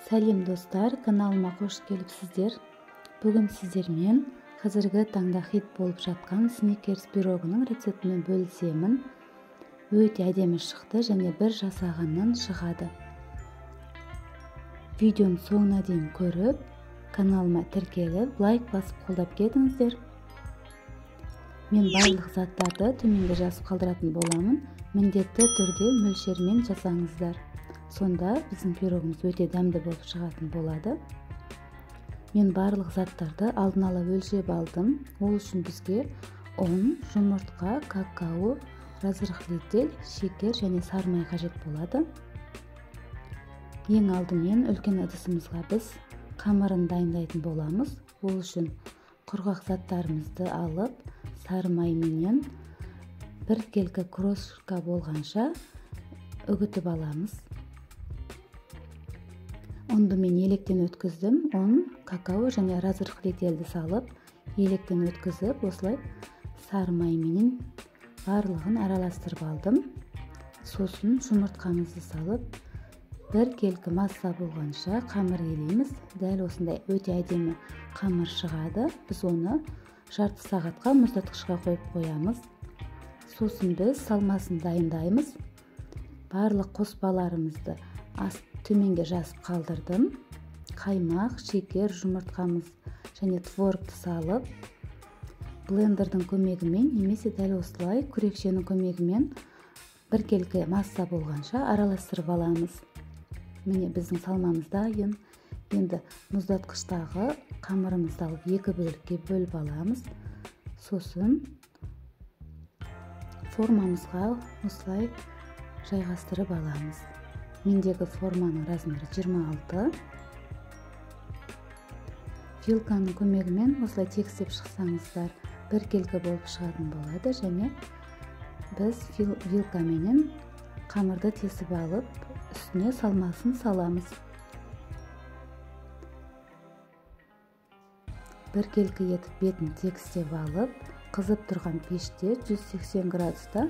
Сәлем достар, каналыма қош келіпсіздер. Бүгін сіздермен қазіргі таңда хит болып жатқан сникерс пирогының рецептімен бөлісемін. Өте әдемі шықты және бір жасағаннан шығады. Видеоның соңына дейін көріп, каналыма тіркеліп, лайк басып қолдап кетіңіздер. Мен барлық заттарды төменге жазып қалдыратын боламын. Міндетті түрде мөлшермен жасаңыздар. Сонда біздің пирогымыз өте дәмді болып шығатын болады. Мен барлық заттарды алдын ала өлшеп алдым. Ол үшін бізге ұн, жұмыртқа, какао, разрыхлитель, шекер және сары май қажет болады. Ең алдымен үлкен ыдысымызға біз қамырын дайындайтын боламыз. Ол үшін құрғақ заттарымызды алып, сары майменен біркелкі крошка болғанша үгітіп аламыз. Ұнды мен електен өткіздім. Ұн, какао және разрыхлительді салып, електен өткізіп, осылай сары майменен барлығын араластырып алдым. Сосын жұмыртқамызды салып, біркелкі масса болғанша қамыр елейміз. Дәл осындай өте әдемі қамыр шығады. Біз оны жарты сағатқа мұздатқышқа қойып қоямыз. Сосын біз салмасын дайындаймыз. Барлық қоспаларымызды төменге жазып қалдырдым. Қаймақ, шекер, жұмыртқамыз және творогты салып, блендердің көмегімен немесе дәл осылай күрекшенің көмегімен біркелкі масса болғанша араластырып аламыз. Міне біздің салмамыз дайын. Енді мұздатқыштағы қамырымызды алып екі бөлікке бөліп аламыз. Сосын формамызға осылай жайғастырып аламыз. Мендегі форманың размері 26. Вилканың көмегімен осылай тегістеп шықсаңыздар біркелкі болып шығатын болады. Және біз вилкаменен қамырды тесіп алып, үстіне салмасын саламыз. Біркелкі етіп бетін тегістеп алып, қызып тұрған пеште 180 градуста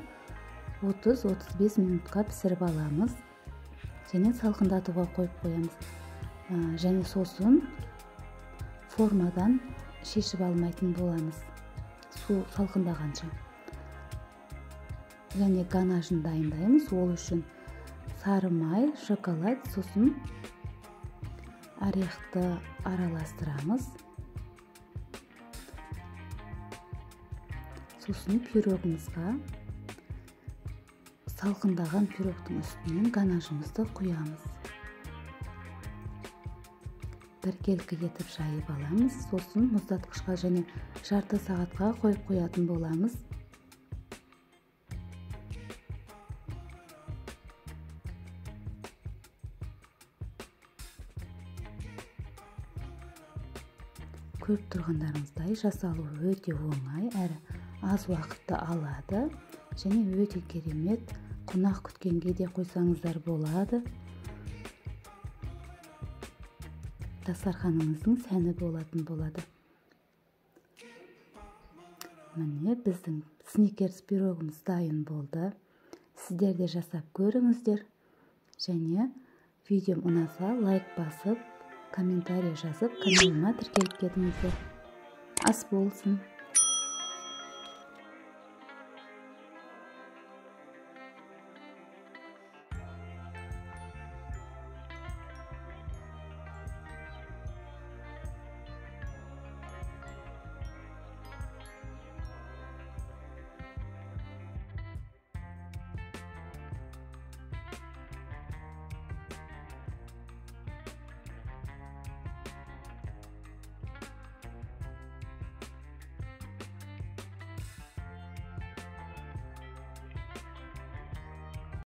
30-35 минутқа пісіріп аламыз. Және салқындатуға қойып қоямыз. Және сосын формадан шешіп алмайтын боламыз, су салқындағанша. Және ганажын дайындаймыз. Ол үшін сары май, шоколад, сосын орехты араластырамыз. Сосын пирогымызға салқындаған пирогтың үстінен ганажымызды құямыз. Біркелкі етіп жайып аламыз. Сосын мұздатқышқа және жарты сағатқа қойып қоятын боламыз. Көріп тұрғандарыңыздай жасалуы өте оңай, әрі аз уақытты алады және өте керемет. Қонақ күткенге де қойсаңыздар болады. Дастарханыңыздың сәні болатын болады. Міне біздің сникерс пирогымыз дайын болды. Сіздер де жасап көріңіздер. Және видеом ұнаса лайк басып, комментарий жазып, каналыма тіркеліп кетіңіздер. Ас болсын!